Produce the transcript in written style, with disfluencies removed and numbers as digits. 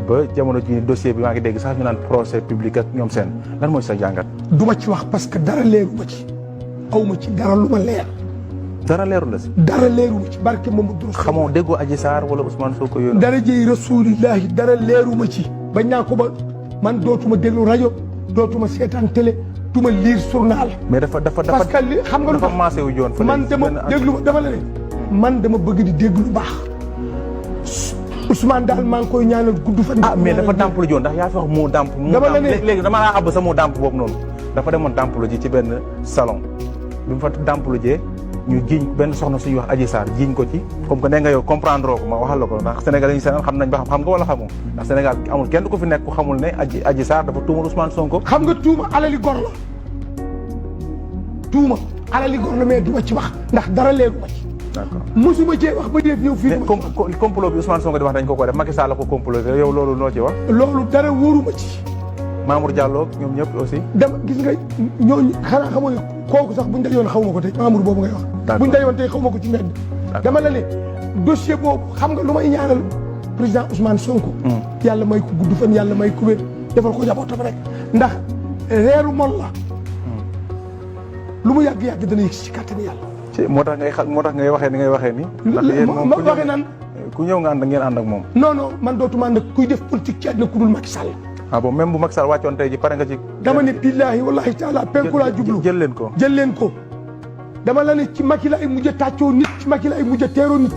ba jamono ji dossier bi maa ngi dégg sax ñu naan procès public ak ñoom seen lan mooy sa jàngat. du ma ci wax parce que dara leeru ma ci aw ma ci dara lu ma leer. dara leeru la si. dara leeru ma ci barke Mamadou Rasul. xamoo déggoo Adji Sarr wala Ousmane Sonko yooyu. dara jëy rasulillahi dara leeru ma ci. bañ naa ko ba man dootuma déglu rajo dootuma seetaan télé duma lire journal. mais dafa parce que li xam nga lu dafa maase wu joon fa man dama déglu dama la ne man dama bëgg di déglu lu baax Ousmane daal maa ngi koy ñaanal gudd fan. ah mais dafa dàmpalu joon ndax yaa fi wax moo dàmp. dama la ne léegi dama laa àbb sa moo dàmp boobu noonu. dafa demoon dàmpalu ji ci benn salon bi mu fa dàmpalu jee ñu jiiñ benn soxna suñuy wax Adji Sarr jiiñ ko ci comme que nee nga yow comprendre ko ma waxal la ko ndax Sénégal yi ñu seenaan xam nañ ba xam nga wala xamoo ndax Sénégal amul kenn ku fi nekk ku xamul ne Adji Sarr dafa tuumal Ousmane Sonko. xam nga tuuma alali gor la tuuma alali gor la mais du ma ci wax ndax dara leeru ma ci. d'accord mosuma cee wax ba def yow fii. mais complot bi Ousmane Sonko di wax dañ ko def Macky Sall la ko comploté yow loolu noo ci wax. loolu dara wóoruma ci. Mamour Diallo ñoom ñëpp aussi. dama gis nga ñooñu xanaa xamoo ne kooku sax buñ dajoon xaw ma ko tey Mamour boobu ngay wax. buñ dajoon tey xaw ma ko ci mbedd. dama la ne dossier boobu xam nga lu may ñaanal président Ousmane Sonko. yàlla may ko gudd fan yàlla may ko wér defal ko njabootam rek ndax reeru mol la. lu mu yàgg-yàgg dana yëg ci kàttan yàlla. moo tax ngay waxee ni ngay waxee ni. ndax yéen moom ma waxee naan ku ñëw nga ànd ngeen ànd ak moom. non non man dootuma ànd ak kuy def politique ci àddina ku dul Macky Sall. ah bon même bu Macky Sall wàccoon tey ji pare nga ci. dama ne billahi wallahi taala penku laa jublu jël leen ko jël leen ko. dama la ne ci Macky la ay mujj a tàccoo nit ci Macky la ay mujj a teeroo nit.